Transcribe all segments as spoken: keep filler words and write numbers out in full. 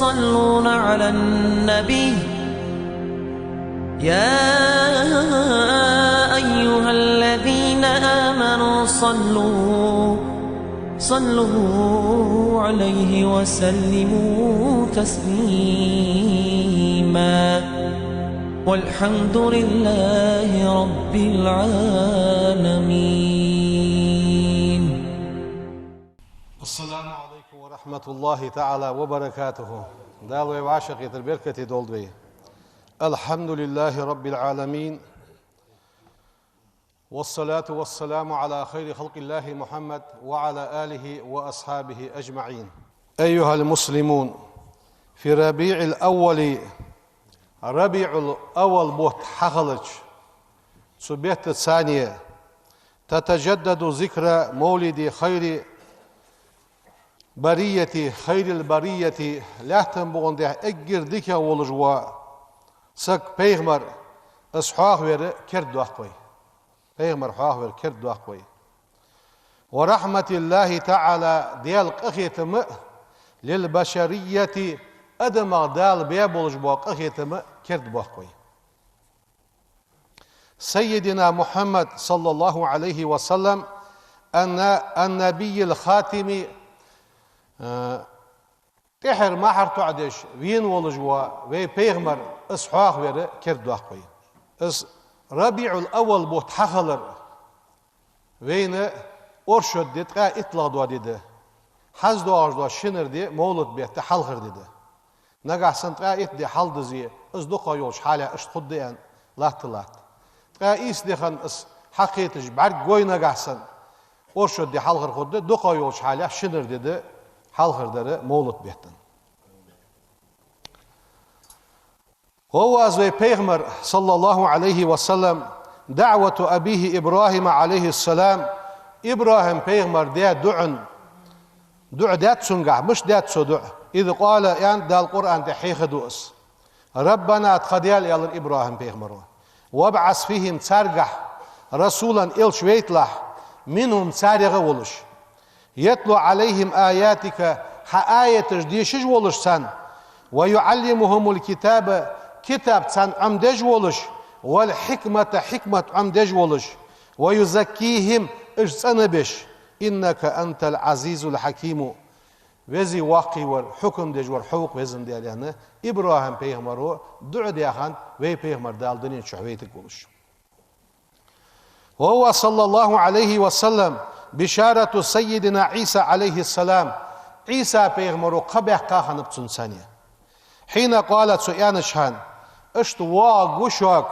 يصلون على النبي، يا أيها الذين آمنوا صلوا، صلوا عليه وسلموا تسليما. والحمد لله رب العالمين. السلام عليكم ورحمة الله تعالى وبركاته. Дала вай вӀашагӀкхетар беркате долда вай. الحمد لله رب العالمين. والصلاة والسلام على خير خلق الله محمد وعلى آله وأصحابه أجمعين. أيها المسلمون، في ربيع الأول، ربيع الأول бутт хьахилча, цу бетта цане, تتجدد ذكرى مولد خير برية، خير البرية, лаьттан букъа тӀа эггара дикагӀа волаш вола саг, пайхамар, из хьоахавар кердадоаккх вай. Пайхамар хьоахавар кердадоаккх вай. ورحمة الله تعالى, Даьла къахетам а, للبشرية, адамашта Дала баь болаш бола къахетам а кердабоаккх вай. سيدنا محمد صلى الله عليه وسلم الن-، النبي الخاتم, э, тӀехьара мухӀар тоӀадеш вена волаш вола вай пайхамар, из хьоахавар кердадоаккх вай. Из ربيع الأول бутт хьахилар вайна оршот ди, ткъаь иттлагӀа ди да. ХьадоагӀаш дола шинара ди мовлат бетта хьалхара ди да. Нагахьа санна ткъаь итт ди хьалдазе, из дукхагӀа йолча хьале иштта хургда аьнна латта латт. Ткъаь ийс ди хинна из хьакхеташ бӀаргагой нагахьа санна, оршот ди хьалхара хургда, дукхагӀа йолча хьале шинара ди да хьалхара дар мовлат бетта. Хьо ваз вай пайхамар, صلى الله عليه وسلم, دعوة أبيه إبراهيم عليه السلام, ИбрахӀим пайхамара даь дуӀан, дуӀа даьд цунгахь, мишта даьд цо дуӀа? إذ قال, аьнна, Дала Къуръан тӀа хьехаду из. ربنا, тха Даьла, аьлар ИбрахӀим пайхамаро, وابعث فيهم, царгахь, رسولا, элча вайталахь, منهم, царех а волаш. يتلو عليهم آياتك, хьа аяташ дешаш волаш царна, ويعلمهم الكتاب, китаб царна Ӏомадеш волаш, والحكمة, хьикмат Ӏомадеш волаш, ويزكيهم, уж цӀенбеш, إنك أنت العزيز الحكيم. Веза-воккха вар, хьукам деш вар хьо ва-кх, везан Даьла, аьнна, ИбрахӀим пайхамаро дуӀа даь хиннад вай пайхамар Дала дунен чу вайтаргволаш. وهو صلى الله عليه وسلم بشارة سيدنا عيسى عليه السلام, Ӏийса пайхамаро кхаъ баьккха хиннаб цунна цане. حين قال, цо аьннача хана, иштта воагӀаргва шуга,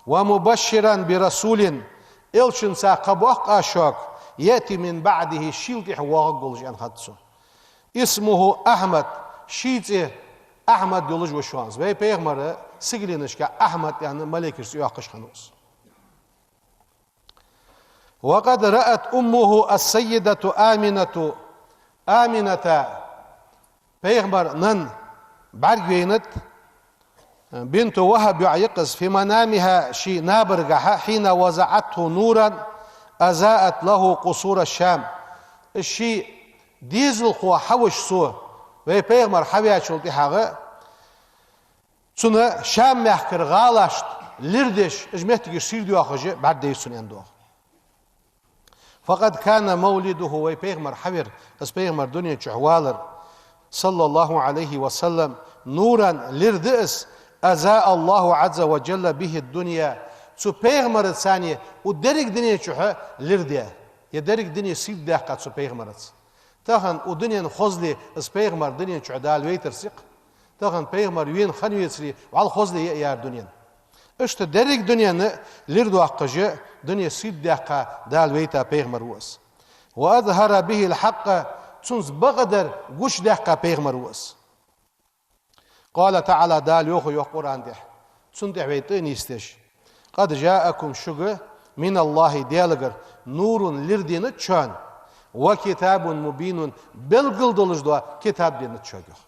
ومبشرا برسول, элчанца кхаъ боаккх аз шуга, يأتي من بعده, шийла тӀехьа воагӀаргволаш, аьнна хиннад цо. اسمه أحمد, ший цӀи Ахьмад йолаш ва шоана. Вай пайхамар сигаленашка Ахьмад аьнна малейкаша цӀи йоаккхаш хиннав из. وقد رأت أمه السيدة آمنة, Амината, пайхамара нанна бӀаргавайнад, بنت وهب йоӀ я-кх из, في منامها, ший набаргахьа, حين وضعته نورا أضاءت له قصور الشام. Ший дезалхо хьавеш цо, вай пайхамар хьаваьчул тӀехьагӀа, цунна Шам мехкара гӀалашта лир деш, уж моттигаш сийрдайоахаш бӀаргадайра цунна, аьнна доагӀа. فقد كان مولده, вай пайхамар хьавар, из пайхамар дунен чу валар, صلى الله عليه وسلم, نورا, лир да из, أضاء الله عز وجل به الدنيا, цу пайхамарца цхьана укх деррига дунен чу лир даь, е деррига дуне сийрда даьккха цу пайхамарца. Тахан укх дунен хозал из пайхамар дунен чу Дала вайтар сикх. Тахан пайхамар вена хинна вецаре, вӀалла хозал я ер дуне. Иштта деррига дуне лир доаккхаш, дуне сийрда даьккха Дала вайта пайхамар ва из. وأظهر به الحق, цунца бакъдар гучадаьккха пайхамар ва из. قال تعالى, Дала йоах, йоах Къуръан тӀа, цунна тӀа вай тӀа а нийсдеш: قد جاءكم, шуга, من الله, Даьлагара, نور, лир денад шоана, وكتاب مبين, белгала долаш дола китаб денад шуга, йоах.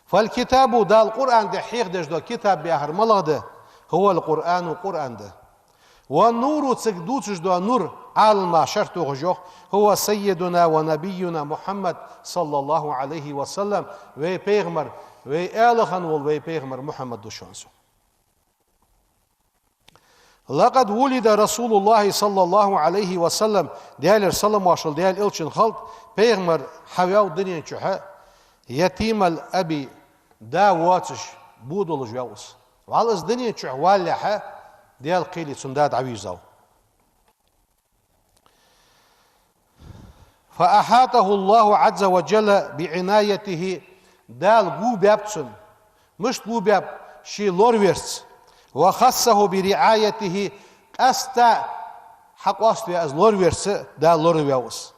فالكتاب, Дала Къуръан тӀа хьехадеш дола китаб яхар малагӀа да? هو القرآن, Къуръан да. والنور, цига дувцаш дола нур, Ӏаламнаха шархь тохаш йоах, هو سيدنا ونبينا محمد صلى الله عليه وسلم, вай пайхамар, вай аьла хинна вола вай пайхамар Мухьаммад да шоана. لقد ولد رسول الله صلى الله عليه وسلم, Даьлера салам-моаршал Даьла элчанна хилда, пайхамар хьаваьв дунен чухь, يتيم الأب, да воацаш, бо долаш ваьв из. ВӀалла из дунен чухь валалехь, Даьла кхеле цун да дӀавийрзав. فأحاطه الله عز وجل بعنايته, Дала го баьб цунна. Мишта го баьб? Ше лорварца. وخصه برعايته, къаьстта хьакъоаставаь из лорварца, Дала лорваьв из.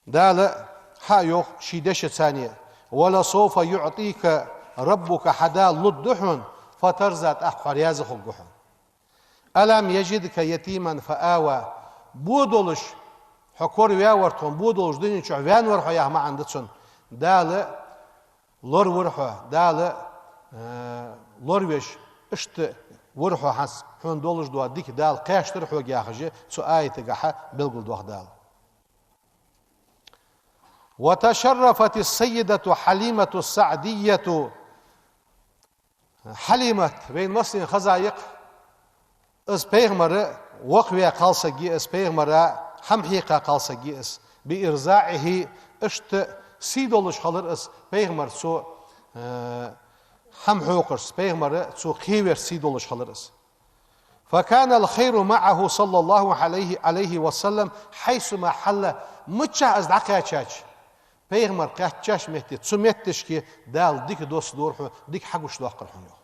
Дала хьа а йоах ший дешаца: ولسوف يعطيك ربك, хьа Дала лургда хьона, فترضى, тӀаккха хьо раьза хургва хьона. ألم يجدك يتيما فآوى, бо долаш хьо кораваь вар тхона, бо долаш дунен чухь ваьнна вар хьо яха маӀан да цун. Дала лорвир хьо, Дала, э, лорвеш, иштта вир хьо хьанз, хьона долаш дола дика Дала кхаьчдир хьога яхаш, цу аятагахьа белгалдоах Дала. وتشرفت السيدة حليمة السعدية. Хьалимат, вайна массанена хеза я-кх, из пайхамар вокхаваь кхалсаг я из, пайхамара хӀама хьекха кхалсаг я из, بإرضاعه, иштта сий долаш хилар из, пайхамар цо, э, хӀама хьокхарца, пайхамар цо кхеверца сий долаш хилар из. فكان الخير معه صلى الله عليه، عليه وسلم حيثما حل. Миччахьа из дӀакхаьчача, пайхамар кхаьчача метте, цу метташка Дала дика доссадора хьона, дика хьагучадоаккхар хьона, йоах.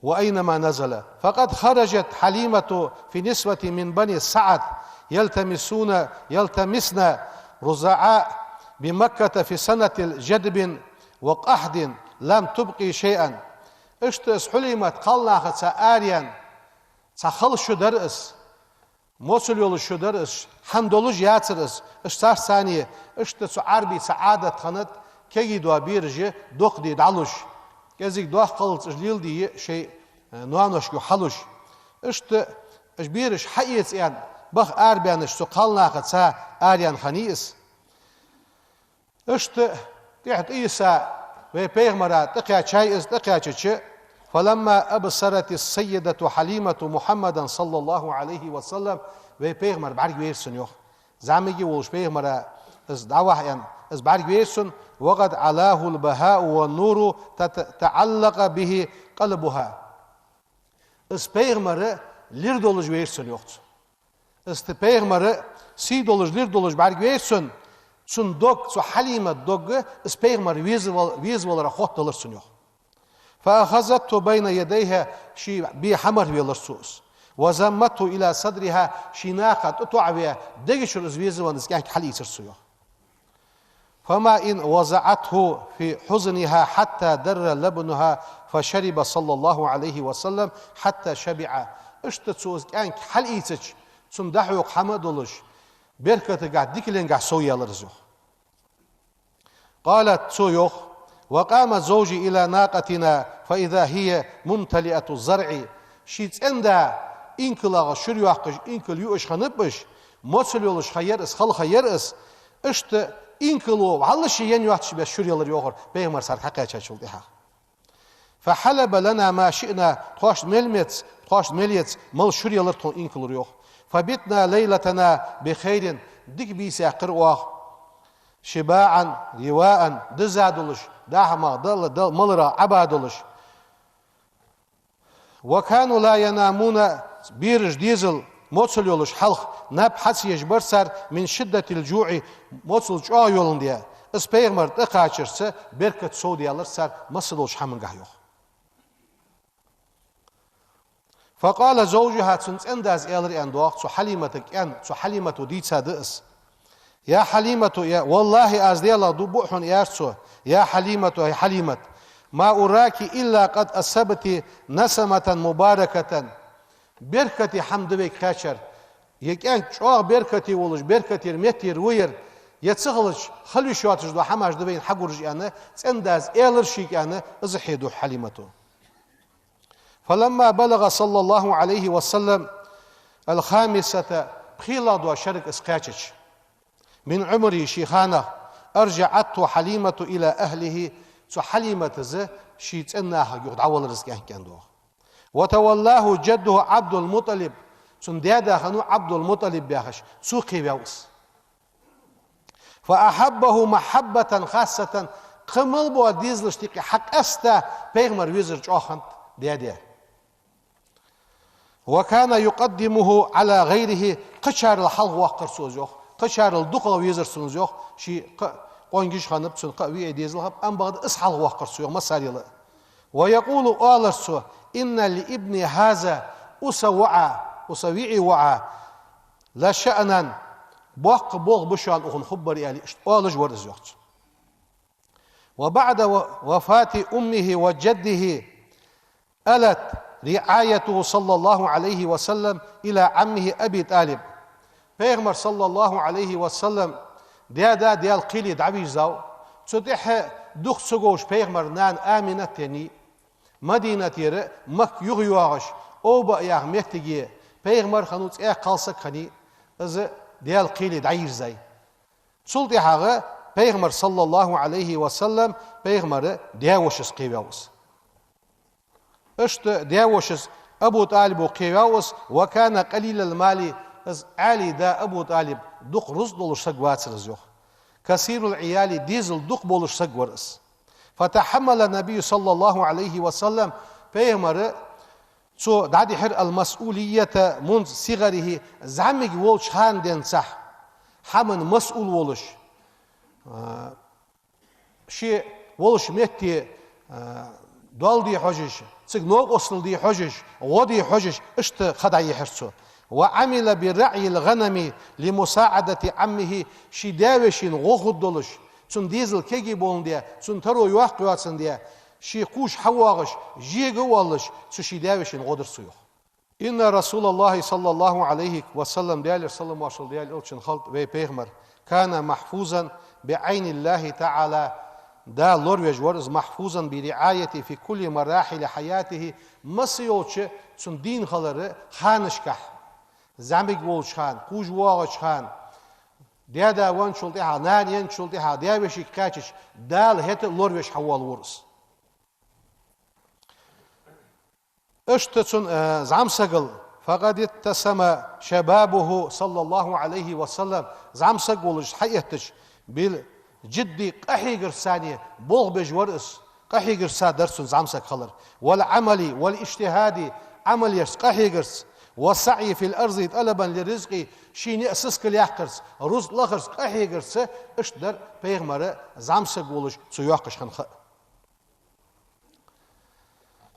وأينما نزل. فقد خرجت حليمة في نسوة من بني سعد يلتمسون، يلتمسن رضعاء بمكة في سنة جدب وقحط لم تبق شيئا. Иштта из Хьалимат кхалнахаца араяьнна, цхьа хала шу дар из, моцал йолаш шу дар из, хӀама долаш яцар из, иштта царца цхьана, иштта цу Ӏарбий цхьа Ӏадат хиннад, кегий дола бераш дукха ди дӀалуш, кӀезига доккха хилалца уж леладе шоай, э, ноаношка хьалуш. Иштта уж бераш хьаэца аьнна, баха арабаьннаш цу кхалнахаца араяьнна хиннай из. Иштта тӀехьа тӀаийца вай пайхамара тӀакхаьчай из, тӀакхаьчача, فلما أبصرت السيدة حليمة محمدا صلى الله عليه وسلم, вай пайхамар бӀаргавайра цунна, йоах. ЗӀамига волаш пайхамара из дӀавахьа аьнна, из бӀаргавайра цунна, وقد علاه البهاء والنور تت-، تعلق به قلبها. Из пайхамар лир долаш вайра цунна, йоах цо. Из пайхамар сий долаш, лир долаш бӀаргавайра цунна, цун дог, цу Хьалимат дог, из пайхамар везавал-, везавалара хоттадалар цунна, йоах. فأخذته بين يديها, ший бе хьамарвелар цо из. وضمته إلى صدرها, ший накха тӀатоӀаваь, дега чура из везавенна из кӀаьнк хьалийцар цо, йоах. فما إن وضعته في حضنها حتى در لبنها فشرب صلى الله عليه وسلم حتى شبع. Иштта цо из кӀаьнк хьалийцача, цунна дӀахьокха хӀама а долаш, беркатагахь, дикаленгахь совъяьлар из, йоах. قالت, цо йоах: وقام زوجي إلى ناقتنا فإذا هي ممتلئة الضرع. Ший цӀен-да инкалагӀа шура йоаккхаш, инкал юаш хиннаб уж, моцал йолаш ха яр из, хала ха яр из, иштта инкало вӀалла ше енна йоацаш беса шура ялар, йоахар, пайхамар царга хьакхаьчачул тӀехьагӀа. فحلب لنا ما شئنا, тхоашта мел меца, тхоашта мел еца мала шура ялар тхона инкалора, йоах. فبتنا ليلتنا بخير, дика бийса яьккхар оаха. شباعا رواءا, дизза долаш, даа хӀамах дала, дала, маларах Ӏаба долаш. وكانوا لا ينامون, бераш дезал, моцал йолаш хьалха наб хьа ца еш бар цар, من شدة الجوع, моцал чӀоагӀа йоландаь. Из пайхамар тӀакхачарца беркат совдаьлар цар массадолча хӀамангахь, йоах. فقال زوجها, цун цӀен-дас аьлар аьнна доагӀа, цу Хьалимата кӀен, цу Хьалимата дийца да из. يا حليمة, я, والله, аз Даьлах дув буъ хьона, аьлар цо, يا حليمة, хӀай Хьалимат, ما أراك إلا قد أصبت نسمة مباركة. Беркате хӀама да вайга кхаьчар. Ер кӀаьнк чӀоагӀа беркате волаш, беркатера меттера ва ер. Ер ца хилча, хила йиш йоацаш дола хӀамаш да вайна хьагуржаш, аьнна, цӀен-дас аьлар шийга, аьнна, из хьеду Хьалимата. فلما بلغ صلى الله عليه وسلم الخامسة, пхелагӀа дола шерага из кхаьчача, من عمره, ший ханах, أرجعته حليمة إلى أهله, цу Хьалиматаз ший цӀен нахага юха дӀавелар из кӀаьнк-кӀаьнк, йоах. وتولاه جده عبد المطلب, цун даь-да хиннав Ӏабдул-МутӀалиб яхаш, цо кхеваьв из. فأحبه محبة خاصة, кхы мел бола дезалашта юкъе хьакъаьста пайхамар везар чӀоагӀа хиннад даь-да. وكان يقدمه على غيره, кхычарел хьалхавоаккхар цо из, йоах, кхычарел дукхагӀа везар цунна из, йоах, ший кхы къонгаш хиннаб, цун кхы виӀий дезал хиннаб, амма бакъда из хьалхавоаккхар цо, йоах, массарел а. ويقول, оалар цо: إن لابني هذا, укх са воӀа, укх са виӀий воӀа, لشأنا, боккха болх ба шоана укхун хургбар, аьле, иштта оалаш вар из, йоах цо. وبعد و-, وفاة أمه وجده آلت رعايته صلى الله عليه وسلم إلى عمه أبي طالب. Пайхамар, صلى الله عليه وسلم, даь-да Даьла кхеле дӀавийрзав. Цул тӀехьа дукха ца говш пайхамара нана Аминат еннай, Мадинатера Макка юхайоагӀаш, Къуба яха моттиге, пайхамар хиннав цӀи кхалсаг хиннай, из Даьла кхеле дӀайийрзай. Цул тӀехьагӀа пайхамар, صلى الله عليه وسلم, пайхамара даь-вошас кхеваьв из. Иштта даь-вошас Абу ТӀалибо кхеваьв из, وكان قليل المال, из Ӏаьлий да Абу ТӀалиб дукха рузкъа долаш саг вацар из, йоах. كثير العيال, дезал дукха болаш саг вар из. فتحمل النبي صلى الله عليه وسلم, пайхамара цо дӀадихьар المسؤولية منذ صغره, зӀамига волча хана денз цхьа хӀаман масъул волаш, а, ше волча метте, а, доал де хьожаш, цига новкъостал де хьожаш, гӀо де хьожаш, иштта ха дӀайихьар цо. وعمل برعي الغنم لمساعدة عمه, ший даь-вешийна гӀо хургдолаш, цун дезал кегий боландаь, цун таро йоккха йоацандаь, ше кхувш хьавоагӀаш, жега а воаллаш, цу ший даь-вешийна гӀо дир цо, йоах. إن رسول الله صلى الله عليه وسلم, Даьлера салам-моаршал далда Даьла элчан халкъ, вай пайхамар, كان محفوظا بعين الله تعالى, Дала лоравеш вар из, محفوظا برعايته في كل مراحل حياته, масса йолча цун дийна хилара ханашкахь, зӀамига волча хана, кхувш воагӀача хана, даь-да венначул тӀехьагӀа, нана енначул тӀехьагӀа, даь-вешийга кхаьчача, Дала хӀаьта а лоравеш хьавоалавир из. Иштта цун, э, зӀамсагал, فقد اتسم شبابه صلى الله عليه وسلم, зӀамсаг волаш хьаэттача, بالجد, къахьегарца цхьана болх беш вар из, къахьегарца дар цун зӀамсаг хилар, والعمل والاجتهاد, Ӏамал ярца, къахьегарца, والسعي في الأرض طلبا للرزق, ший ниӀ сискал яккхарца, рузкъ лахарца, къахьегарца, иштта дар пайхамара зӀамсаг волаш цо йоаккхаш хинна ха.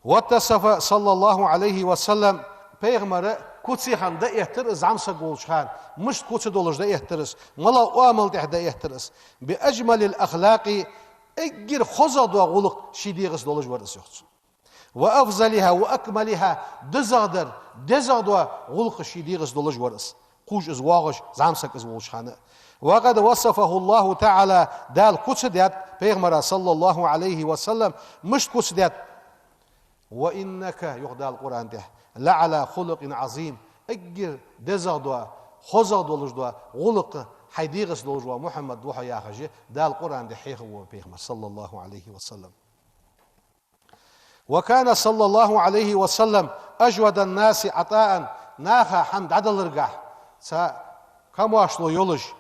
واتصف صلى الله عليه وسلم, пайхамара куцехан дӀаэттар из зӀамсаг волча хана, мишта куц долаш дӀаэттар из, малагӀа оамал тӀа дӀаэттар из, بأجمل الأخلاق, эггара хозагӀа дола гӀулакх ший дегӀаца долаш вар из, йоах цо. وأفضلها وأكملها, дезагӀдар, дезагӀа дола гӀулакх ший дегӀаца долаш вар из. Кхувш из воагӀаш, зӀамсаг из волча хана. وقد وصفه الله تعالى, Дала куц даьд пайхамара, صلى الله عليه وسلم, мишта куц даьд: وإنك, йоах Дала Къуръан тӀа, لعلى خلق عظيم, эггара дезагӀа дола, хозагӀа долаш дола гӀулакх хьай дегӀаца долаш ва, Мухьаммад, ва хьо, яхаш, Дала Къуръан тӀа хьехаву пайхамар, صلى الله عليه وسلم. وكان صلى الله عليه وسلم أجود الناس عطاء, наха хӀама дӀадаларгахь цхьа камоаршал йолаш,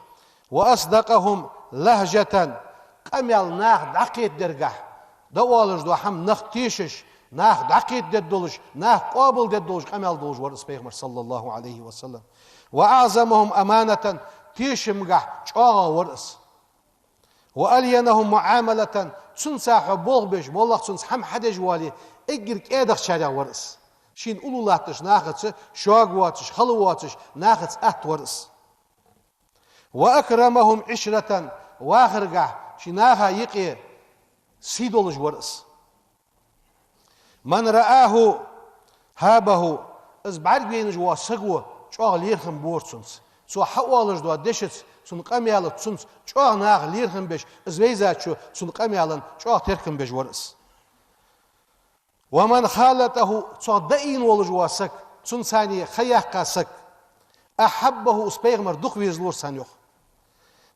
وأصدقهم لهجة, къамаьл наха дӀакхетадергахь, дӀаоалаш дола хӀама нах тешаш, наха дӀакхетадергдолаш, наха къоабалдергдолаш къамаьл долаш вар из пайхамар, صلى الله عليه وسلم. وأعظمهم أمانة, тешамагахь чӀоагӀагӀа вар из. وألينهم معاملة, цунца хьо болх беш, моллагӀа цунца хӀама хьадеш вале, эггара кӀаьдагӀчарех вар из. Шийна уллув латташ нахаца шога воацаш, хала воацаш, нахаца атта вар из. وأكرمهم عشرة, вахаргахь ший наха юкъе сий долаш вар из. من رآه هابه, из бӀаргавайнаш вола саго чӀоагӀа лерхӀам бора цунца. Цо хьаоалаш дола дешаца, цун къамаьлаца, цунца чӀоагӀа наха лерхӀам беш, из вайзачо цун къамаьлан чӀоагӀа теркам беш вар из. ومن خالطه, цох даийна волаш вола саг, цунца цхьана ха яьккха саг, أحبه, из пайхамар дукха везалора цунна, йоах.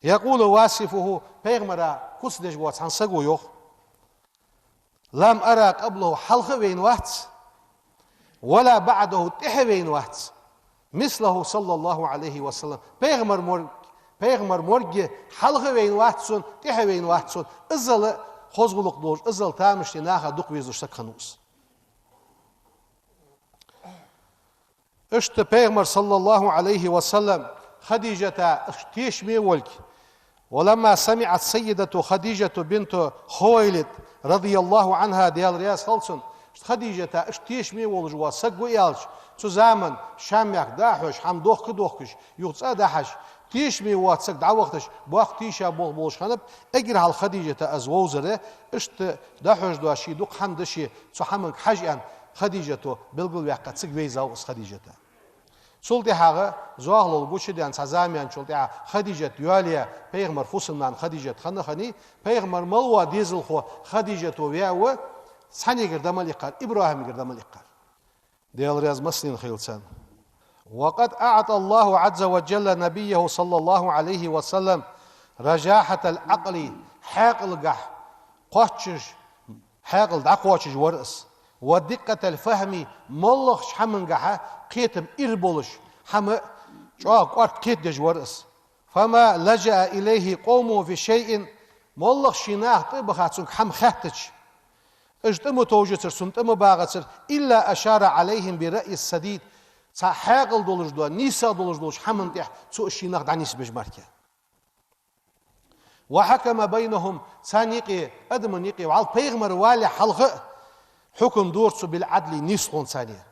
يقول واصفه, пайхамара куц деш вола цхьан саго йоах: لم أر قبله, хьалха а вайна вац, ولا بعده, тӀехьа а вайна вац, مثله صلى الله عليه وسلم, пайхамар морг-, пайхамар морг хьалха а вайна вац сона, тӀехьа а вайна вац сона, иззал хоза гӀулакх долаш, иззал тамашийна наха дукха везаш саг хиннав из. Иштта пайхамар, صلى الله عليه وسلم, Хадижата иштта тешаме волга. ولما سمعت السيدة خديجة بنت خويلد رضي الله عنها, Даьла раьза хилва цунна, Хадижата иштта тешаме волаш вола саг ва аьлча, цу заман Шам мехка дӀахьош, хӀама дохка-дохкаш, юха цӀа а дахьаш, тешаме вола саг дӀавахийташ, боккха тийшаболх болаш хиннаб, эггара хьалха Хадижата из вовзар, иштта дӀахьош дола ший дукха хӀама да ше, цу хӀаманга хьажа аьнна, Хадижата белгалваьккха, цига вайзав из Хадижата. Цул тӀехьагӀа зоахалол гучадаьнна цхьа зама яьнначул тӀехьагӀа Хадижат йоалаяь, пайхамара фусам-нана Хадижат хинна хиннай, пайхамара мел вола дезалхо Хадижата ваь ва, цхьаннегара да мел иккхар, ИбрахӀимагара да мел иккхар. Даьла раьза массанена хийла царна. وقد أعطى الله عز وجل نبيه صلى الله عليه وسلم رجاحة العقل, хьаькъалгахьа кхоачаш, хьаькъал дӀакхоачаш вар из. ودقة الفهم, моллагӀча хӀамангахьа кхетам ира болаш, хӀама чӀоагӀа кӀоарга кхетадеш вар из. فما لجأ إليه قومه في شيء, моллагӀа ший наха тӀа а баха цунга хӀама хаьттача, уж тӀа ма товжацар, цунна тӀа ма багӀацар, إلا أشار عليهم بالرأي السديد, цхьа хьаькъал долаш дола, нийса долаш долча хӀаман тӀа цо уж ший нах дӀанийсбеш мара. وحكم بينهم, царна юкъе, адамашта юкъе, вӀалла пайхамар валале хьалха а хьукам дора цо بالعدل, нийсхо царна.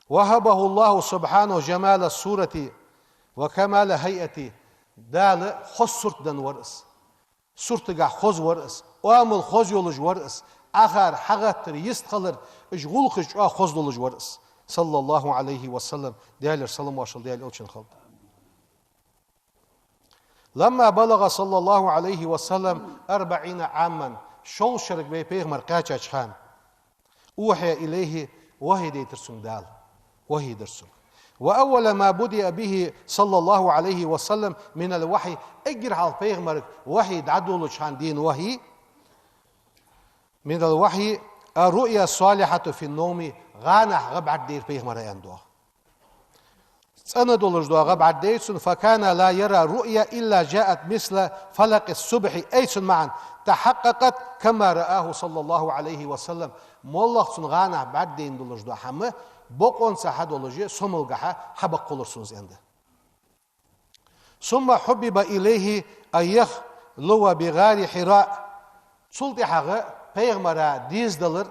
وهبه الله سبحانه جمال الصورة وكمال الهيئة, Дала хоза сурт денна вар из. Суртагахьа хоза вар из, оамал хоза йолаш вар из, Ӏахар, хьагӀаттар, йистхилар, уж гӀулакхаш чӀоагӀа хоза долаш вар из. صلى الله عليه وسلم, Даьлера салам-моаршал Даьла элчанна хилда. لما بلغ صلى الله عليه وسلم أربعين عاما, шовзткъа шерага вай пайхамар кхаьчача хана, أوحي إليه, вахьи дайтар цунга Дала. Вахьи дир цунга. وأول ما بدأ به صلى الله عليه وسلم من الوحي, эггара хьалха пайхамарга вахьи дӀадолалуча хана дена вахьи, من الوحي الرؤيا الصالحة في النوم, гӀанахьа гӀа бӀаргадайра пайхамара аьнна доагӀа. ЦӀена долаш дола гӀа бӀаргадайра цунна, فكان لا يرى رؤيا إلا جاءت مثل فلق الصبح, أي цун маӀан, تحققت كما رآه صلى الله عليه وسلم. МоллагӀа цунна гӀанахьа бӀаргадайна долаш дола хӀама бокъонца хьадолаш, сомалгахьа хьабаккхалур цунна из аьнна да. ثم حبب إليه أن يخلو بغار حراء. Цул тӀехьагӀа пайхамара дезадалар,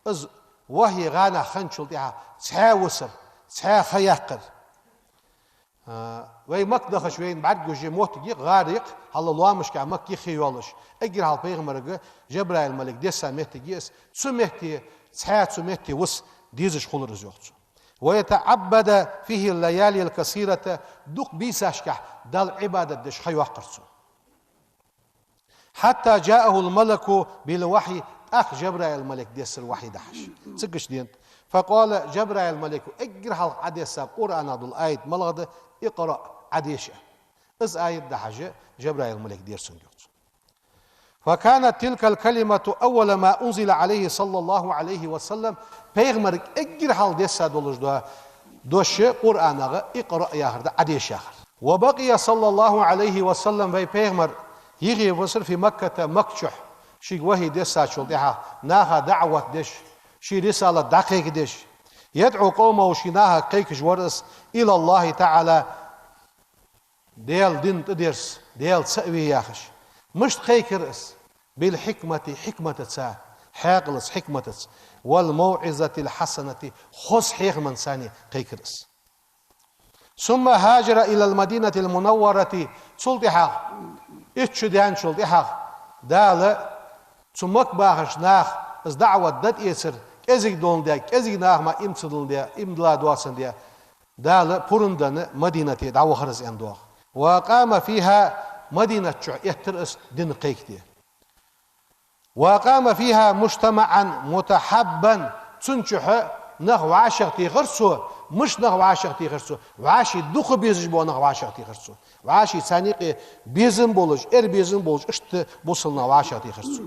из вахьи гӀанахьа хинначул тӀехьагӀа цхьаь висар, цхьаь ха яккхар. А, вай Макка дахача вайна бӀаргагуш я моттиг, гӀар я-кх, хьалла лоамашка Макка юххе йолаш. Эггара хьалха пайхамарга Жабраил малик десса моттиг я из, цу метте, цхьаь цу метте виса дезаш хулар из, йоах цо. ويتعبد فيه الليالي الكثيرة, дукха бийсашка Далла Ӏибадат деш ха йоаккхар цо. حتى جاءه الملك بالوحي, тӀаккха Жабраил малик дессар вахьи дахьаш. Цигача ден тӀа. فقال جبرائيل الملك, эггара хьалха Ӏодесса Къуръана дола аят малагӀа да: اقرأ, Ӏодеша. Из аят дахьаш Жабраил малик дера цунга, йоах цо. فكانت تلك الكلمة أول ما أنزل عليه صلى الله عليه وسلم, пайхамарга эггара хьалха десса долаш дола дош Къуръанагахьа اقرأ яхар да, Ӏодеша яхар. وبقي صلى الله عليه وسلم, вай пайхамар юхе висар, في مكة, Макка чу, шийга вахьи дессачул тӀехьагӀа наха даӀват деш, ший рисалат дӀакхайкадеш, يدعو قومه, ший наха кхайкаш вар из, إلى الله تعالى, Даьла дина тӀадерза, Даьла цаӀ ве яхаш. Мишта кхайкар из? بالحكمة, хьикматаца, хьаькъалаца, хьикматаца, والموعظة الحسنة, хоза хьехамаца кхайкар из. ثم هاجر إلى المدينة المنورة, цул тӀехьагӀа итт шу даьнначул тӀехьагӀа Дала цу Макка бахача наха из даӀват дӀатӀаэцар, кӀезига доландаь, кӀезига наха мара иман ца диландаь, иман дилла доацандаь, Дала пурам денна Мадинате дӀавахар из, аьнна доагӀа. وأقام فيها, Мадинат чу эттар из дин кхайкаде. وأقام فيها مجتمعا متحابا. Цун чухь нах вӀашагӀтехар цо, мишта нах вӀашагӀтехар цо, вӀаший дукха безаш бола нах вӀашагӀтехар цо. ВӀаший царна юкъе безам болаш, эр безам болаш, иштта бусалба нах вӀашагӀтехар цо.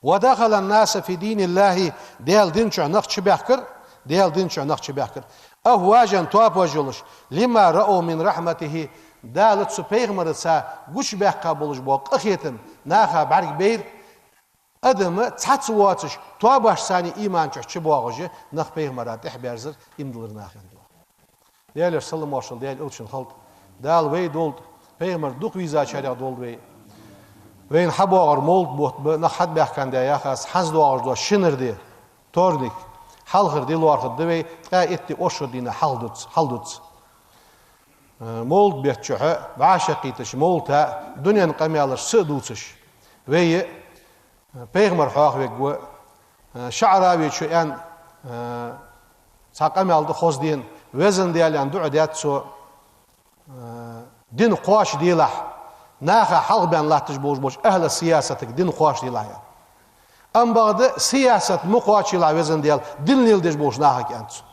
ودخل الناس في دين الله, Даьла дин чу нах чубаьхкар, Даьла дин чу нах чубаьхкар. أفواجا, тоапаш йолаш, لما رأوا من رحمته, Дала цу пайхамарца гучабаьккха болаш бола къахетам наха бӀаргабайра, адам цхьацца воацаш, тоабаш царна иман чу чубоагӀаш, нах пайхамара тӀехьабаьрзар, иман диллар наха, аьнна. Даьлера салам-моаршал Даьла элчанна хилда. Дала вай долда, пайхамар дукха вийзачарех долда вай. Вайна хьабоагӀар мовлид бутт ба, нах хьатӀабаьхкандаь яхаш, хӀанз доагӀаш дола шинара ди, вторник, хьалхара ди лоархӀаргда вай, ткъаь итт ди оршот дийнахьа хьалдуц, хьалдуц. Э, мовлид бетта чухь вӀашагӀкхийтача мовлида дунен къамаьлаш ца а дувцаш, вай пайхамар хьоахавергва, э, ШаӀравечо аьнна, э, цхьа къамаьл да хоза дена, везан Даьла аьнна дуӀа даьд цо, э, дин кхоачаделахь, наха хьалхабаьнна латташ болаш болча ахӀлу сиясатага дин кхоачаделахь аьнна. Амма бакъда сиясат ма кхоачаелахь, везан Даьла, дин леладеш болча нахага, аьннад цо.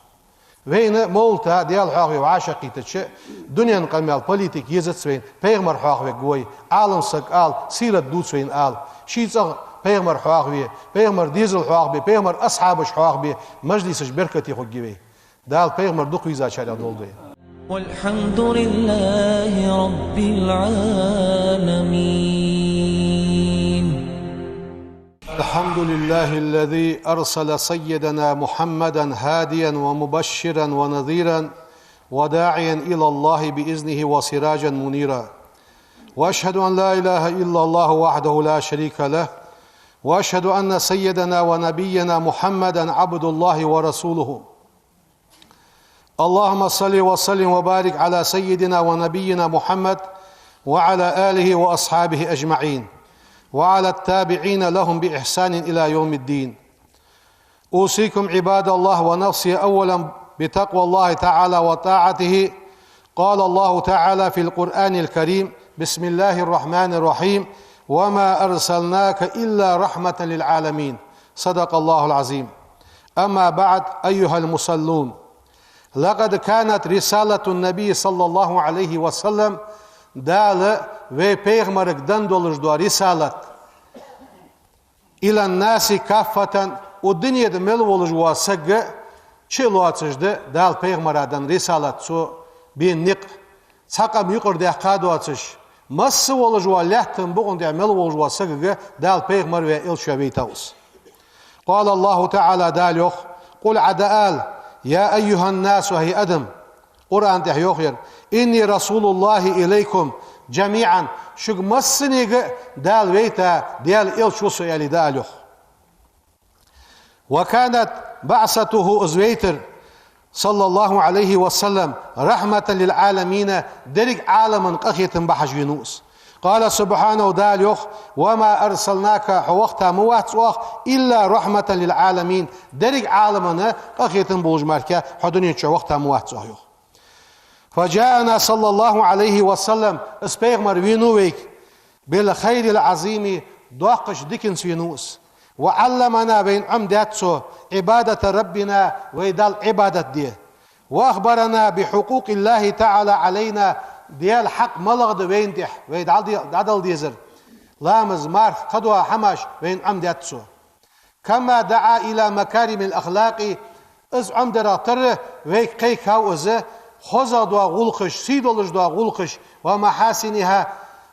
Вайна мовлида Даьла хьоахаве вӀашагӀкхийтача, дунен къамаьл, политика езац вайна, пайхамар хьоахавергва вай, Ӏалам саг ала, сират дувц вайна ала. Ший цӀагӀа пайхамар хьоахаве, пайхамара дезал хьоахабе, пайхамара асхьабаш хьоахабе, мажлисаш беркате хургья вай. Дала пайхамар дукха вийзачарех долда вай. والحمد لله رب العالمين. الحمد لله الذي أرسل سيدنا محمدا هاديا ومبشرا ونذيرا وداعيا إلى الله بإذنه وسراجا منيرا. وأشهد أن لا إله إلا الله وحده لا شريك له. وأشهد أن سيدنا ونبينا محمدا عبد الله ورسوله. اللهم صل وسلم وبارك على سيدنا ونبينا محمد وعلى آله وأصحابه أجمعين وعلى التابعين لهم بإحسان إلى يوم الدين. أوصيكم عباد الله ونفسي أولا بتقوى الله تعالى وطاعته. قال الله تعالى في القرآن الكريم: بسم الله الرحمن الرحيم: وما أرسلناك إلا رحمة للعالمين. صدق الله العظيم. أما بعد، أيها المصلون، لقد كانت رسالة النبي صلى الله عليه وسلم, Дала вай пайхамарга денна долаш дола рисалат, إلى الناس كافة, укх дунен тӀа мел волаш вола саг чу а лоацаш да Дала пайхамара денна рисалат, цо бена никъ. Цхьа къам юкъара даьккха доацаш, масса волаш вола лаьттан букъа тӀа мел волаш вола сагага Дала пайхамар ве, элча ве вайтав из. قال الله تعالى, Дала йоах: قل, Ӏа дӀаала, يا أيها الناس, хӀай адам, Къуръан тӀа йоах ер: إني رسول الله إليكم جميعا, шуга массанега а Дала вайта Даьла элча ва со, аьле, дӀаала йоах. وكانت بعثته, из вайтар, صلى الله عليه وسلم, رحمة للعالمين, деррига Ӏаламан къахетам бахьаш венав из. قال سبحانه, Дала йоах: وما أرسلناك, хьо вахийта ма вац оаха, إلا رحمة للعالمين, деррига Ӏаламана къахетам болаш мара хьо дунен чу вахийта ма вац оаха, йоах. فجاءنا صلى الله عليه وسلم, из пайхамар венав вайга, بالخير العظيم, доккхача диканца венав из. وعلمنا, вайна Ӏомадаьд цо, عبادة ربنا, вай Далла Ӏибадат де. وأخبرنا بحقوق الله تعالى علينا, Даьла хьакъ малагӀа да вайна тӀа, вай дӀа-, дӀадала дезар. Ламаз, марха, кхыдола хӀамаш вайна Ӏомадаьд цо. كما دعا إلى مكارم الأخلاق, из Ӏомадарах тара вайга кхайкав из хозагӀа дола гӀулакхаш, сий долаш дола гӀулакхаш, ومحاسنها,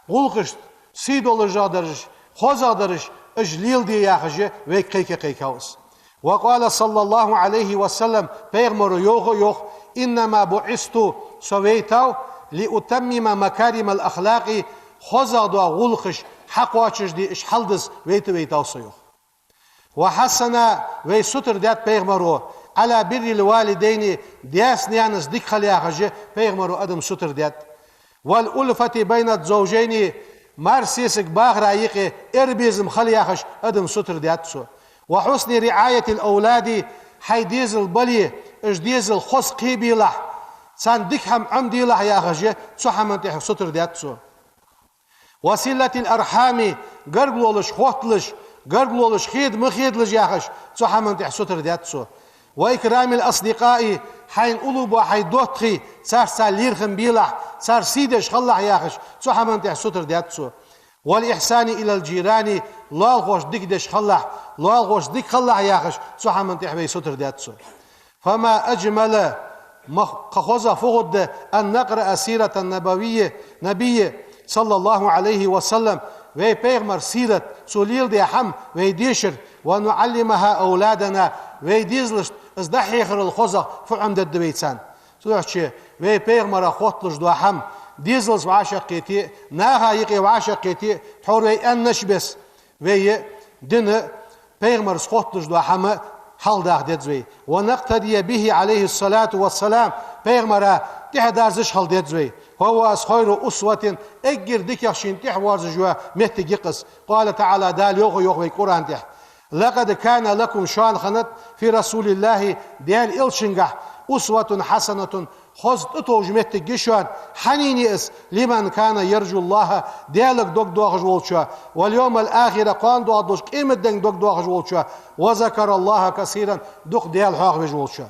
гӀулакхаш сий долаш дараш, хозагӀа дараш, уж леладе яхаш вайга кхайка кхайкав из. وقال صلى الله عليه وسلم, пайхамаро йоах а йоах: إنما بعثت, со вайтав, لأتمم مكارم الأخلاق, хозагӀа дола гӀулакхаш хьакхоачашде, уж хьалдиза вайта вайтав со, йоах. وحثنا, вай сутара даьд пайхамаро, على بر الوالدين, даьца-наьнаца дика хила яхаш пайхамаро адам сутара даьд. والألفة بين الزوجين, мар-сесаг бахара юкъе эр безам хила яхаш адам сутара даьд цо. وحسن رعاية الأولاد, хьай дезал бале, уж дезал хоза кхебелахь, царна дика хӀама Ӏомаделахь яхаш, цу хӀаман тӀа сутара даьд цо. وصلة الأرحام, гаргалолаш хотталаш, гаргалолаш хеда ма хедалаш яхаш, цу хӀаман тӀехь сутара даьд цо. وإكرام الأصدقاء, хьайна уллув бола хьай доттагӀий, царца лерхӀам белахь, цар сий деш хилалахь яхаш, цу хӀаман тӀехь сутара даьд цо. والإحسان إلى الجيران, лоалахошта дика деш хилалахь, лоалахошта дика хилалахь яхаш, цу хӀаман тӀехь вай сутара даьд цо. فما أجمل, ма кхы хоза фу хургда, أن نقرأ سيرة النبوي, النبي صلى الله عليه وسلم, вай пайхамара сират, цо леладаь хӀама вай дешар, ونعلمها أولادنا, вай дезалашта из дӀахьехарал хоза фу Ӏомадергда вай царна. Цудухьа вай пайхамара хотталуш дола хӀама дезалца вӀашагӀкхете а, наха юкъе вӀашагӀкхете а, тхьовра вай аьннача беса, вай дина пайхамарца хотталуш дола хӀама хьалхадаха деза вай. ونقتدي به عليه الصلاة والسلام, пайхамара тӀехьадерзаш хила деза вай. فهو خير أسوة, эггара дикагӀа шийна тӀехьаверзаш йола моттиг я-кх из. قال تعالى, Дала йоах, йоах вайга Къуръан тӀа: لقد كان لكم, шоана хиннад, في رسول الله, Даьла элчангахь, أسوة حسنة, хоза тӀатовжа моттиг я шоана, хьанна я из, لمن كان يرجو الله, Даьлага дог доахаш волчоа, واليوم الآخر, кхоана доагӀаш долча къематденга дог доахаш волчоа, وذكر الله كثيرا, дукха Даьла хьоахавеш волчоа.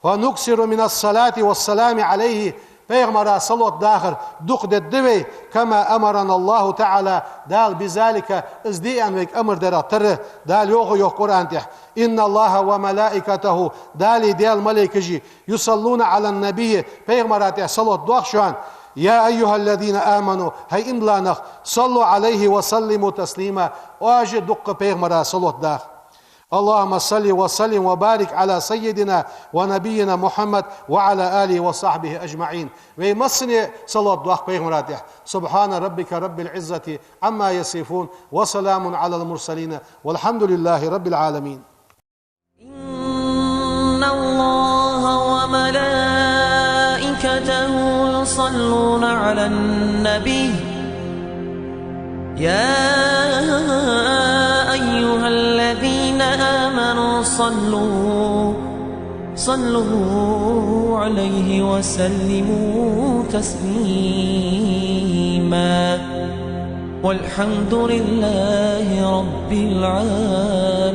فنكثر من الصلاة والسلام عليه, пайхамара салот дахар дукха дергда вай, كما أمرنا الله تعالى, Дала بذلك, из де аьнна вайга амар дарах тара, Дала йоах, йоах Къуръан тӀа: إن الله وملائكته, Далеи Даьла малейкашеи, يصلون على النبي, пайхамара тӀа салот доах шоана. يا أيها الذين آمنوا, хӀай иман дилла нах, صلوا عليه وسلموا تسليما, оаш а дукха пайхамара салот даха. اللهم صل وسلم وبارك على سيدنا ونبينا محمد وعلى آله وصحبه أجمعين. Вай массане салот доах пайхамара тӀа. سبحان ربك رب العزة عما يصفون وسلام على المرسلين والحمد لله رب العالمين. إن الله وملائكته يصلون على النبي، يا أيها الذين آمنوا صلوا، صلوا عليه وسلموا تسليما. والحمد لله رب العالمين.